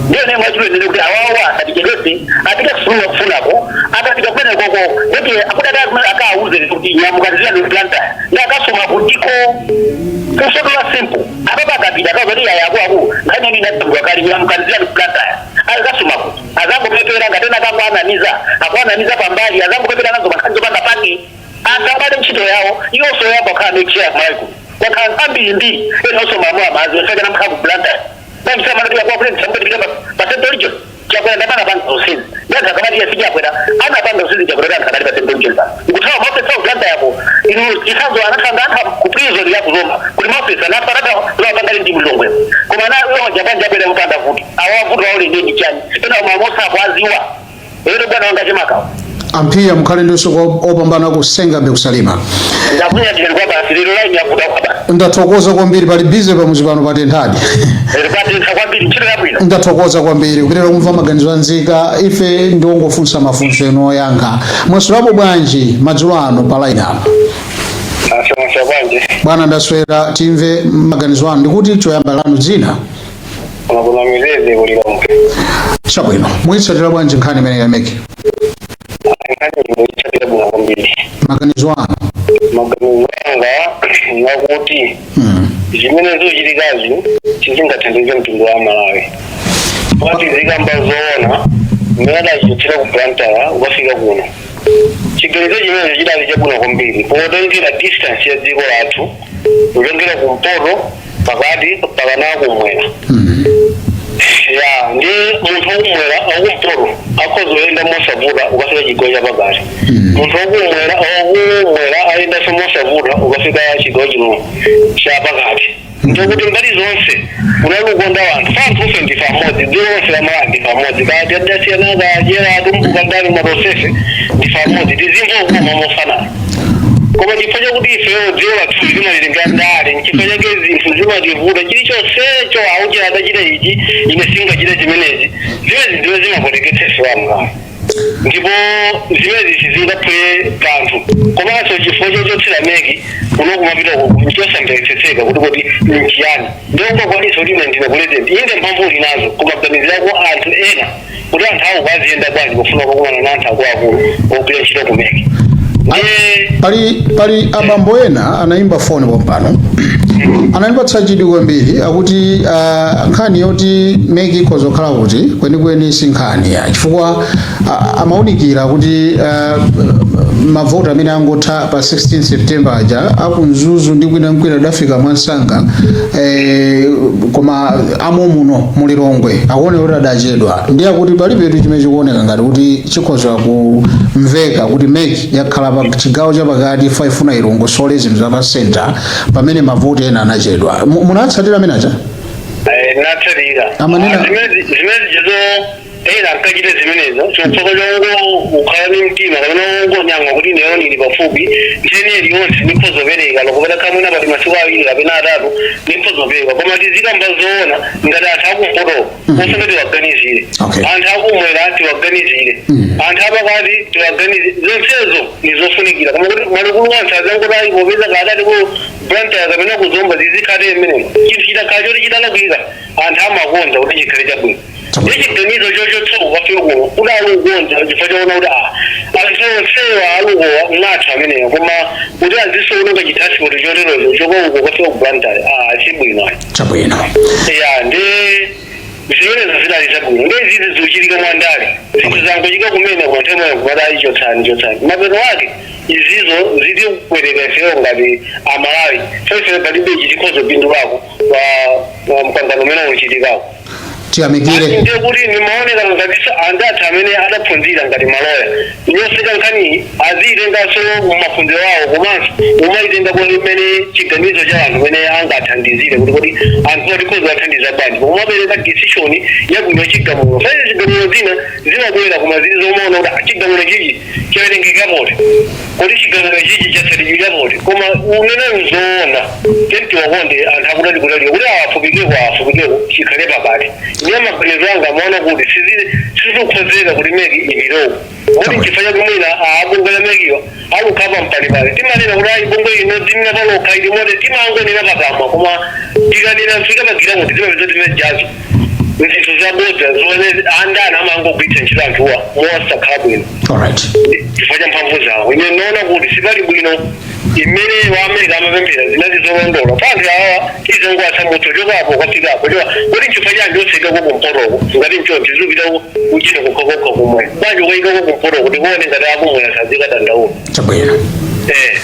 Ndiyo naye mwachidule nene kuti awawa asatichedwese, apite kufunira kufunako. Akafika kumene koko kuti akuti akawauze kuti nyamuka zina ndi Blantyre, ndi akasoma kutiko kusotola simple. Apapa akapita akauza kuti yaya, akuluakulu, nkhani yanu inatambwa kale, nyamuka zina ndi Blantyre, akasoma kuti azangopepera ngatena akakwanamiza akwanamiza pambali, azangopepera nazo mankhani zopanda pake. Asabale ntchito yawo iwonso yamba kukhala MEC chair kumalawi kuno kwakhala ambirimbiri, ena onso malamulo amazi osakana mkhala ku Blantyre bwanji? Kwa president samupita pa Central Region, Chakwera ndamana panga zonsezi, ndi anthu akamati yasi Chakwera anapanga zonsezi, Chakwera anthu akali pa Central Region pano ikuthawa maofesi awo Blantyre yako. Inu chitsanzo, anathanga anthu ku prison ya ku Zomba kuti maofesi anafa anatha ndi mlongwemo, koma na iwo Japan Chakwera kupanda vuto awa vuto awo lende ndi chani? Ena mamosa akwaziwa ero bwana wanga chimakawa. Amphiya, mukhale ndi usiku opambana ku Senga Bay ku Salima. Ndakunyadira kwa basi, lero line yakuda kwa basi. Ndathokoza kwambiri. Pali busy pamuzi pano, patenthadi. Lero patentha kwambiri. Ntchito yabwino. Ndathokoza kwambiri. Kupitira kumva maganizo anzika, ife ndiwongofunsa mafunso enu oyankha. Mwaswerapo bwanji madzulo ano pa line apa? Asema bwanji? Bwana, ndaswera. Timve maganizo anu, ndikuti choyamba lanu dzina? Kuna mizeze ku Lilongwe. Chabwino, muyitsatira bwanji nkhani imene ya MEC? Nkhani ndikuitsatira bwino kwambiri. Maganizo anu? Maganizo anga nakuti zimene zikuchitikazi sizingathandize mtundu wa Malawi. Pati zikamba zoona, mmene adachichotsera ku Blantyre ukafika kuno, chiganizo chimene chidali chabwino kwambiri potengera distance ya dziko lathu, kutengera kumpoto, pakati, pakana kumwera. Ya, ndi munthu wakumwera, wakumpoto akhoza kuyenda mosavuta ukafika chigawo chapakati. Munthu wakumwera ayendanso mosavuta ukafika chigawo chino chapakati. Ndikuti mbali zonse kunali kukonda wanthu fa anthu ufe ndife amodzi. Dziko lonse la Malawi ndife amodzi, kaya tadasiyana kachera, Atumbuka, ndani, matonsefe ndife amodzi, tizimva kukoma mofanana. Koma chifukwa chakuti ifeyo dziko lathu limalitenga ndale, nchifukwa chake zinthu zimativuta. Chilichonsecho auche adachita ichi, ine singachite chimenechi. Zimezi ndiwe zimapweteketsa ife Amalawi, ndipo zimezi sizingaphule kanthu. Komanso chifukwa chochotsera MEC kuno kumapita uku nchosamvetsetseka kuti kodi nchiyani? Ndiye ungakwanisa kuti ine ndine president, inde, mphamvu uli nazo, koma ganizirako anthu ena kuti anthu awo aziyenda bwanji pofuna kukumana na anthu akuluakulu ogwira ntchito ku MEC? Ndiye Pali abambo ena anayimba foni pompano, anandipatsa chidwi kwambiri. Akuti nkhani yoti MEC ikhoza kukhala kuti kwenikweni si nkhani ya chifukwa amaunikira kuti mavoti amene angotha pa 16 September aja aku Mzuzu ndi kwinankwina adafika mwansanga, koma amo muno mu Lilongwe akuoneka kuti adachedwa. Ndiye akuti palibetu chimene chikuoneka ngati kuti chikhoza kumveka kuti MEC yakhala pa chigawo chapakati fa ifuna ilongosole zinthu za pa center pamene mavoti ena anachedwa. Munatsatira amene aja? Natsatira. Zimene zijazo ena ankachita zimenezo chifukwa chongo ukhala ndi mtima kapena ungonyang'wa kuti ineyo ndili pafupi, ntheni iliyonse ndikhozopereka lokopera kamwina pali masiku 2 kapena 3 ndikhozopereka. Koma tizikamba zoona, ngati anthu akumpotoko osati tiwaganizire, anthu akumwera tiwaganizire, anthu apakati tiwaganizire, zonsezo ni zofunikira. Koma kuti malikulu anthu azangoti ayi, popeza kadati ku Blantyre kapena kuzomba zizikhale imenemo, chinthu chitakhala choti chitalakwika anthu amakonza kuti chikhale chabwino. Ndi chiganizo chochotsa kukafika kuno kuti alukonza chifukwa chaona kuti anthu onsewa alukowa ng'athu amenewa, koma kuti azisoononga chitransport choterocho choka uko kukafika ku Blantyre, sibwino ayi. Chabwino. Ya, ndi zimenezo zidali zabwino. Ndi izizi zikuchitika mwandale, zinthu zangochika kumene kwa nthawi imwe kupata ayi, chotsani, chotsani. Mapeto ake izizo zitipweteka ifeyo ngati Amalawi. Ife palibe ichi chikhozopindulako pa mkangano umene ukuchitikawo. Tiyamikire. Ndiye kuti nimaoneka ngatinso anzathu amene adaphunzira ngati maloya yoseka nkhaniyi aziyitenganso mumaphunziro awo, komanso umayitenga kwa imene chiganizo cha anthu amene angathandizire kuti kodi anthu atikhoza athandiza bwanji pomapereka decision yabwino, chigamulo. Faizi zigamulo zina zimabwera koma zili zomaona kuti chigamulo chichi chawerengeka poti, kodi chigamulo chichi chatsatidwira poti? Koma unene nzoona, tiwakonde anthu akutali kutali kuti awafupikeko, awafupikeko, chikhale pakati. Ndiye maganizo anga amaona kuti sizikukhozeka kuti MEC ipitoko, kuti nchifukwa chake mwina abungwe la MECyo alukhapa mpalipali. Timanena kuti ayi, bungwe ino dzimina palokha ili mote, timangonena pakamwa, koma tikanena mfika pagira kuti zimapeza timene jazo zinthu zabodza zomwe andani amangogwiritsa ntchito anthuwa mosakhala bwino chifukwa cha mphamvu zawo. Ine ndaona kuti sipali bwino. Imene wa America amapemphera zinali zolondola pa anthu awa, izongowasamutsa chokapo kwafikapo choka kuti nchifukwa chanji osaikako kumpotoko? Ngati nchonchi zipita kuchita kukhakokha kumwe bwanji ukayikako kumpotoko, tikuone ngati akumwera sazikadandaula. Chabwino. Eh.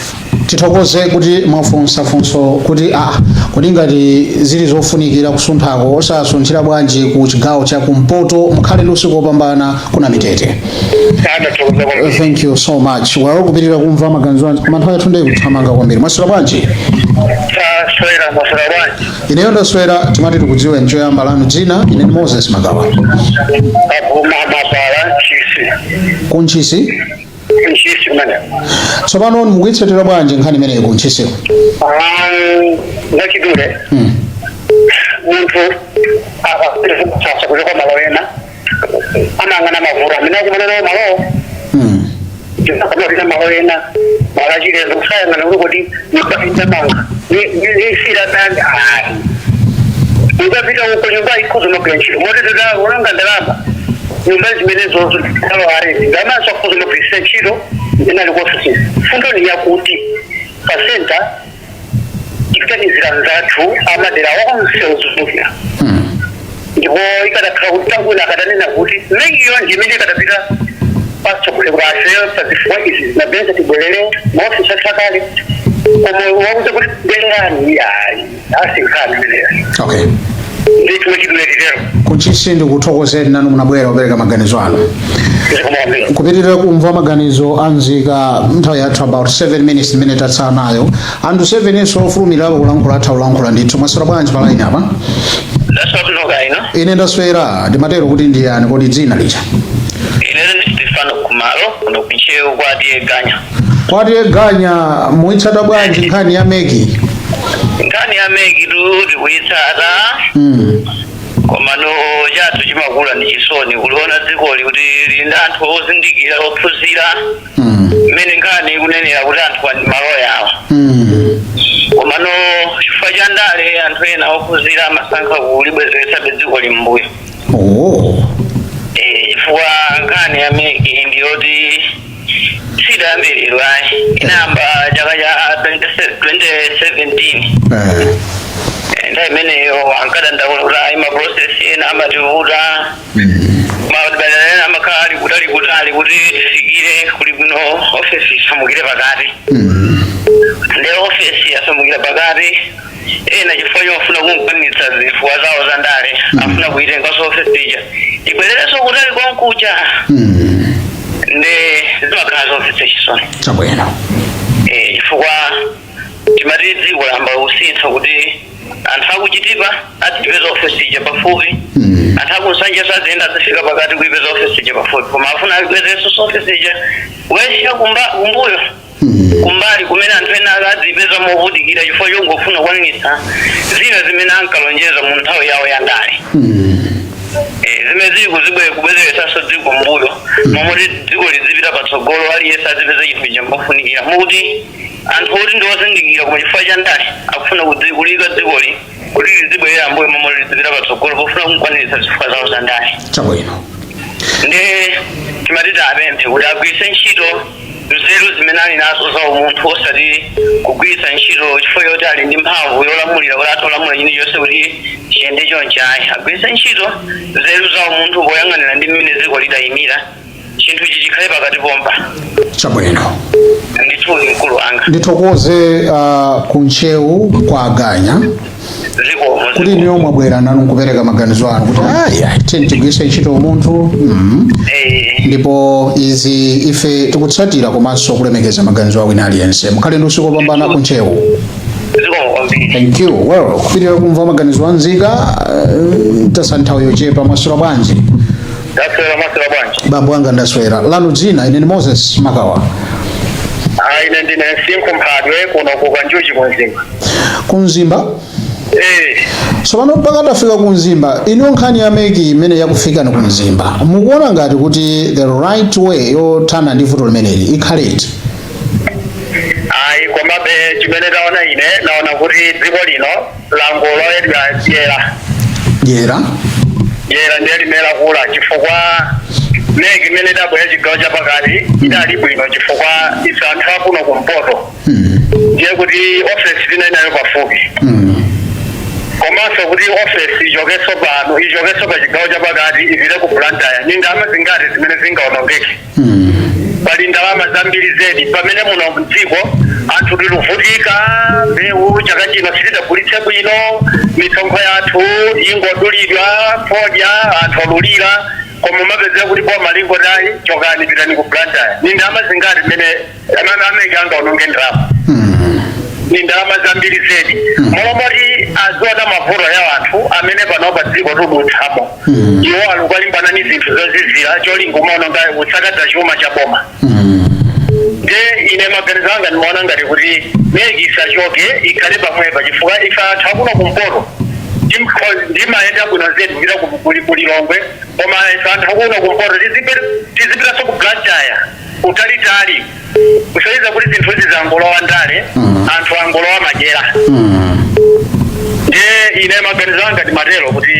Tithokoze kuti mwafunsa funso kuti kuti ngati zili zofunikira kusunthako, osasunthira bwanji ku chigawo cha kumpoto? Mukhale ndi usiku wopambana kuna mitete. Adathokoza kwambiri. Thank you so much. Well, kupitirira kumva maganizo anu, koma nthawi yathu ndiye kuthamanga kwambiri. Mwaswera bwanji? Taswera, mwaswera bwanji? Ineyo ndaswera. Timati tikudziwe nchoyamba lanu dzina. Ine ndi Moses Magawa. Mapala Ntchisi. Kuntchisi? Ntchisi kumene. Tsopano mukuyitsatira bwanji nkhani imeneyi kuntchisiko? Ngachidule, munthu akasasa kuchoka malo ena amayang'ana mavuto amene akumana nawo malowo. Akamapita malo ena, malo achilendo, kusayang'ana kuti kodi nyumba indamanga isira dani ayi, ukapita uko nyumba ikhoza magwira ntchito motete ulanga ndalama nyumba zimenezozo alo ayi ndalamaso akhoza magwiritsa ntchito imene ali kuofisi. Fundo ni yakuti pa center tikuganizira nzathu amadera onse ozungulira, ndipo ikadakhala kuti tangwina akadanena kuti MECyo ndi imene ikadapita patsogolo kuti afeyo pazifukwa izi zinabeza tibwerere maofisi athu akale, koma wakuza kuti bwererani, ayi, asinkhani imeneyo. Ndithu mwachidule titero. Kuntchisi ndikuthokozeni nanu munabwera kupereka maganizo anu. Kupitirira kumva maganizo anzika, nthawi yathu about 7 minutes imene tatsala nayo, anthu 7 inso ofulumirapo kulankhula atha kulankhula ndithu. Mwaswera bwanji pa line apa? Ndaswera ino. Ine ndaswera. Ndimatero kuti ndi yani kodi dzina lija? Ine ndi Stefano Kumalo kuno kuntcheu kwa T/A Ganya. Kwa T/A Ganya, muitsata bwanji nkhani ya MEC? Nkhani ya MEC tu tikuyitsata, komano chathu chimakula ndi chisoni kuliona dzikoli kuti lili ndi anthu ozindikira, ophunzira, mmene nkhani ikunenera kuti anthu ndi maloya awa, komano chifukwa cha ndale anthu ena ophunzira amasankha kulibwezeretsabe dziko limbuyo. Chifukwa nkhani ya MEC ndiyoti sidayambiridwa ayi, inayamba chaka cha 2017. Nthawi imeneyo ankadandaula kuti ayi, ma process ena amativuta, madera ena amakhala ali kutali kutali, kuti tifikire kuli bwino ofesi isamukire pakati. Ndi ofesi yasamukira pakati, ena chifukwa chofuna kunkwanitsa zifukwa zawo za ndale afuna kuitenganso ofesi ija ibwererenso kutali konkuja, ndi zimakhala zomvetsa chisoni. Chifukwa timati dziko layamba kusintha kuti anthu aku Chitipa adzipeza ofesi ija pafupi, anthu aku Nsanje sadziyenda, adzifika pakati kuipeza ofesi ija pafupi, koma afuna aibwezerenso ofesi ija kuyesiya kumbuyo, kumbali kumene anthu ena akadzipeza movutikira, chifukwa chongofuna kukwaniritsa zina zimene ankalonjeza mu nthawi yawo ya ndale. Zimene zili kuzibwere kubwezeretsanso dziko mbuyo, momwe dziko lizipita patsogolo, aliyense azipeza chinthu chambofunikira, mukuti anthu oti ndi ozindikira, koma chifukwa cha ndale akufuna kulika dzikoli kuti lizibwerera mbuyo momwe lizipita patsogolo, pofuna kukwaniritsa zifukwa zawo za ndale. Ndi timati tiapemphe kuti agwiritse ntchito nzeru zimene ali nazo za umunthu, osati kugwiritsa ntchito chifukwa choti ali ndi mphamvu yolamulira, kuti atha kulamula chilichonse kuti chiyende chonchi ayi. Agwiritse ntchito nzeru za umunthu poyang'anira ndi mmene dziko lidayimira, chinthu ichi chikhale pakati pompa. Ndithu, mkulu wanga. Ndithokoze ku Ntcheu kwa Ganya Zikomo. kuti inuyo mwabwera nanu nkupereka maganizo anu kuti aya, tiyeni tigwiritse ntchito umunthu. Ndipo izi ife tikutsatira komanso kulemekeza maganizo a wina aliyense. Mukhale ndi usiku wopambana ku Ntcheu. Zikomo kwambiri. Thank you. Well, kupitirira kumva maganizo a nzika, tasa nthawi yochepa. Mwaswera bwanji? Ndaswera, mwaswera bwanji? Bambo anga, ndaswera. Lanu dzina? Ine ndi Moses Makawa. Ah, ine ndine Msinkhu Mphadwe, kuno ku Kanjuchi, ku Mzimba. Ku Mzimba? Eh. Tsopano pakatafika ku Mzimba, inu, nkhani ya MEC imene yakufikani ku Mzimba, mukuona ngati kuti the right way yothana ndi vuto limeneli ikhale iti? Ayi, komabe chimene taona, ine naona kuti dziko lino langoloedwa dyera. Dyera. Dyera ndiye limene lakula, chifukwa MEC imene idabwera chigawo chapakati idali bwino, chifukwa ife anthu akuno kumpoto ndiye kuti ofesi tinali nayo pafupi, komanso kuti ofesi ichokenso pano, ichokenso pa chigawo chapakati ipite ku Blantyre, ni ndalama zingati zimene zingaonongeke? Pali ndalama zambiri zedi, pamene muno mdziko anthu tiluvutika. Mbewu chaka chino sitidagulitse bwino, misonkho yathu ingodulidwa, fodya anthu alulira, koma mapezeka kuti boma lingoti ayi, chokani, pitani ku Blantyre. Ni ndalama zingati mmene amene a MEC angaononge? Ndalama ni ndalama zambiri zedi. Molomoti aziona mavuto ya anthu amene pano pa dziko tudutsamo, iwo ali kukalimbana ni zinthu zozizira, cholinga umaononga kusakaza chuma cha boma. Nde ine maganizo anga ndimaona ngati kuti MEC isachoke, ikhale pamwepa, chifukwa ife anthu akuno kumpoto ndimayenda bwino zedi kupita ku Lilongwe, koma ife anthu akuno kumpoto tizipitanso ku Blantyre kutalitali, kusonyeza kuti zinthu izi zangolowa ndale, anthu angolowa madyera. Ndiye ine maganizo anga ndimatero kuti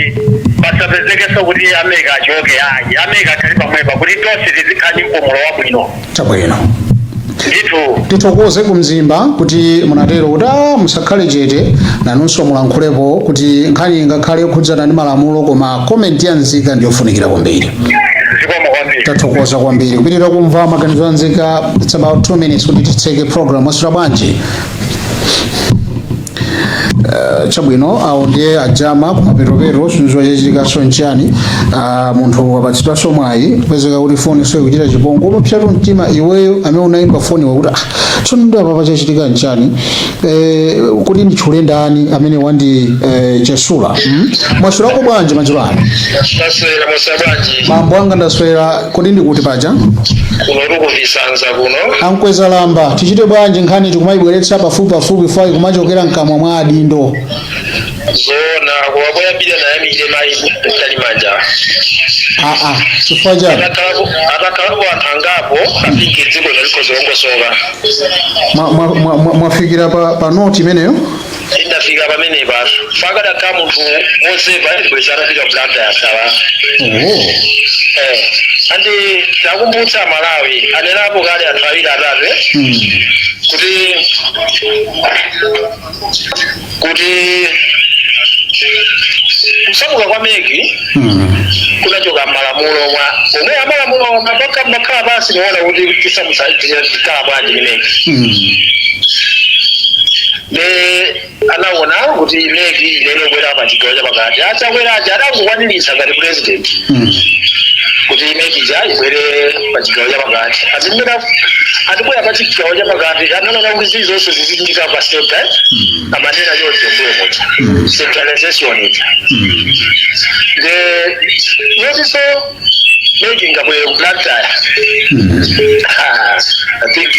pasapezekenso kuti a MEC achoke ayi, a MEC akhale pamwepa kuti tonse tizikhala ndi mpumulo wabwino. Ndithu. Tithokoze ku Mzimba kuti munatero kuti musakhale chete, nanunso mulankhulepo kuti nkhani ngakhale yokhudzana ndi malamulo, koma comment ya nzika ndiyofunikira kwambiri. Zikomo kwambiri. Tathokoza kwambiri. Kupitirira kumva maganizo a nzika, it's about 2 minutes kuti titseke program. Mwaswera bwanji? Chabwino, awo ndiye ajama kumapetopero. Sinziwa chachitikanso nchani. Munthu wapatsidwanso mwayi, kupezeka kuti foni so ikuchita chipongwe, umapsatu mtima iweyo amene unayimba foni wakuti ah, Tsono ndi apa pachachitika nchani? Kuti nditchule ndani amene wandi chesula? Mwaswerako bwanji madzulo ano? Ndaswera, mwaswera bwanji? Bambo anga, ndaswera. Kodi ndikuti paja? Kuno tikuvisanza kuno. Ankweza lamba, tichite bwanji? Nkhani tikumayibweretsa pafupi pafupi, fai kumachokera mkamwa mwa adindo. Zoona, koma poyambira nayamikire mayi Mtalimanja. Aa, chifukwa chani? Atakhalapo anthu angapo, apingi dziko laliko zolongosoka. Mwafikira pa noti imeneyo? Indafika pamenepa fakadakhala munthu wozepa bweza atafika Blantyre yasawa. Oh. Andi takumbutsa Malawi, anenapo kale anthu awiri atatu kuti kusamuka kwa MEC kunachoka malamulo mwa omwe amalamulo mapaka makhala pansi niona kuti tisamusa tikhala bwanji ni MEC. Ne anaona kuti MEC inene kubwera pa chigawo chapakati, achakwera aja adangokwaniritsa ngati president kuti MEC ija ibwere pa chigawo chapakati. Atimene atibwera pa chigawo chapakati, anaona kuti zili zonse zizichitika pa center, amanena choncho mbuyo muja, centralization ija. De yotinso MEC ingabwere ku Blantyre, I think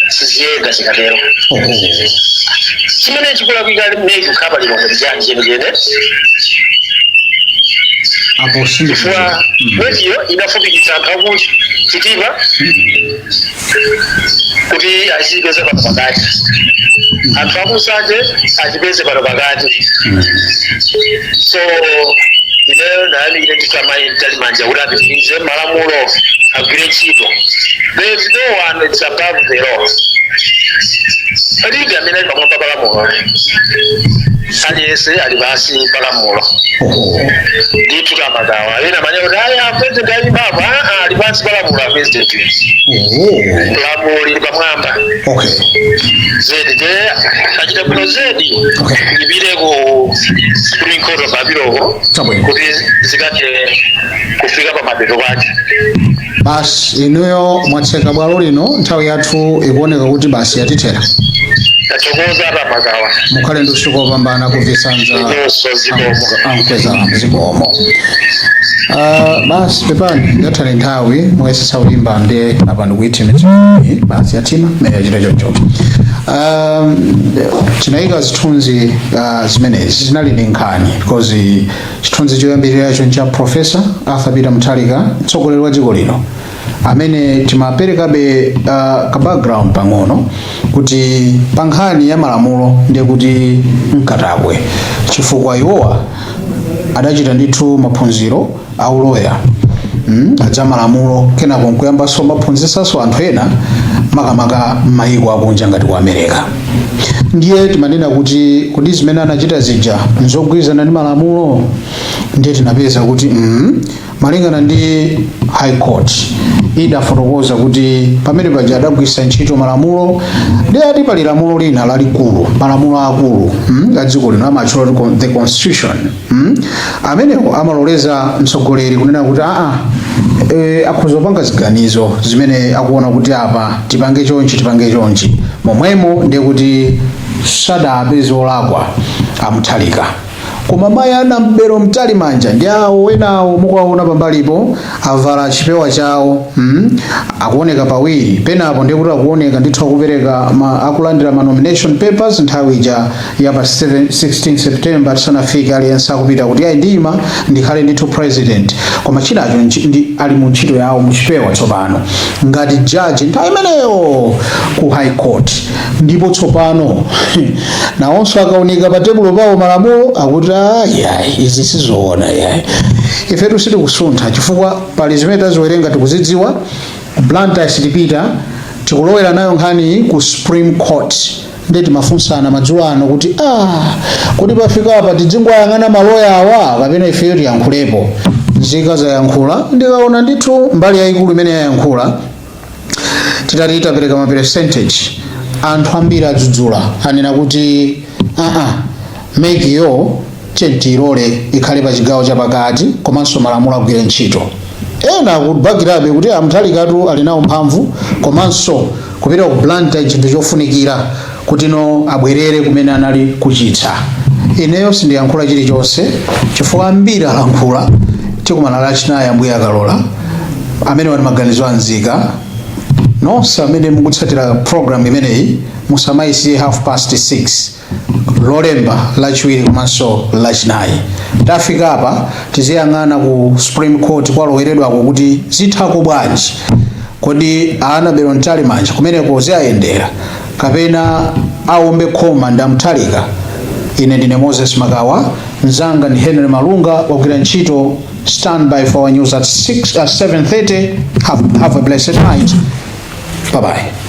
siziyenda zikatero. Chimene chikulakwika MEC kukhala pa Lilongwe ndi chani chenichene? Apo Chifukwa MECyo inafupikitsa anthu aku Chitipa kuti azipeze pano pakati, anthu akusanje achipeze pano pakati. So ineyo ndayamikire ndithu amayi Mtalimanja kuti apitirize, malamulo agwire ntchito. There is no one is above the law. Palibe amene ali pamwamba pa lamulo, aliyense ali pansi pa lamulo. Ndithu tamagawa ena manya kuti aya president ali papa, ali pansi pa lamulo a president. Lamulo lili pamwamba. Zedi te achita bwino zedi. Lipite ku Supreme Court of Appeal kuti zikathe kufika pa mapeto pake. Basi, inuyo mwatseka bwalo lino, nthawi yathu ikuoneka kuti basi yatithera. Tathokoza tamagawa. Mukhale ndi usiku wopambana kuvisanza. Inonso, zikomo. Ankweza, zikomo. Basi, pepani, yathale nthawi, muyesesa kulimba ndi apa ndikuithimitsa basi, yathima mene yachita choncho. Tinayika zithunzi zimenezi zinali ndi nkhani because chithunzi choyambiriracho ncha Professor Arthur Peter Mutharika, mtsogoleri wa dziko lino, amene timaperekabe ka background pang'ono kuti pa nkhani ya malamulo ndiye kuti mkatakwe, chifukwa iwowa adachita ndithu maphunziro auloya adzamalamulo, kenako nkuyambanso maphunzisanso anthu ena, makamaka m'mayiko akunja ngati ku America. Ndiye timanena kuti kuti zimene anachita zija nzogwirizana ndi malamulo. Ndiye tinapeza kuti malingana ndi High Court idafotokoza kuti pamene paja adagwiritsa ntchito malamulo. Ndi ati pali lamulo lina lalikulu, malamulo akulu a dziko lino amatchula kuti the constitution, Amenewo amaloleza mtsogoleri kunena kuti aa, akhoza kupanga ziganizo zimene akuona kuti apa tipange chonchi, tipange chonchi. Momwemo ndiye kuti sadapeze olakwa amuthalika. Koma mayi Annabel Mtalimanja ndi awo enawo mukuwaona pambalipo avala chipewa chawo, Akuoneka pawiri penapo, ndiye kuti akuoneka ndithu akupereka akulandira ma nomination papers nthawi ija ya pa 7 16 September tisanafike, aliyense akupita kuti ayi, ndima ndikhale ndithu president. Koma chinacho ndi ali mu ntchito yawo muchipewa tsopano ngati judge nthawi imeneyo ku High Court. Ndipo tsopano nawonso akaunika pa tebulo pawo malamulo akuti ayi, ayi, izi sizoona, yayi, ifetu sitikusuntha chifukwa pali zimene taziwerenga, tikuzidziwa. Ku Blantyre sitipita, tikulowera nayo nkhani ku Supreme Court. Ndi timafunsana madzulo ano kuti kodi pafika apa tidzingoyang'ana maloya awa kapena ifeyo tiyankhulepo? Nzika zayankhula. Ndikaona ndithu mbali yayikulu imene yayankhula, titati tapereka ma percentage, anthu ambiri adzudzula, anena kuti aa, MEC yo tiyilole ikhale pa chigawo chapakati komanso malamulo agwire ntchito. Ena akubakirabe kuti amuthalikatu ali nawo mphamvu komanso Kupita ku Blantyre chinthu chofunikira kuti no abwerere kumene anali kuchitsa. Ineyo sindiyankhula chilichonse chifukwa ambiri alankhula. Tikumana Lachinayi, Ambuye akalola. Amene wali maganizo anzika nonse amene mukutsatira program imeneyi, musamayisiye half past 6 Lolemba, Lachiwiri komanso Lachinayi. Tafika apa, tiziyang'ana ku Supreme Court kwaloweredwako kuti zithako bwanji. Kodi Annabel Mtalimanja kumeneko ziyayendera kapena aombe khoma ndi Amtalika? Ine ndine Moses Makawa, mzanga ndi Henry Malunga wagwira ntchito. Stand by for our news at 6, 7:30. Have a blessed night. Bye bye.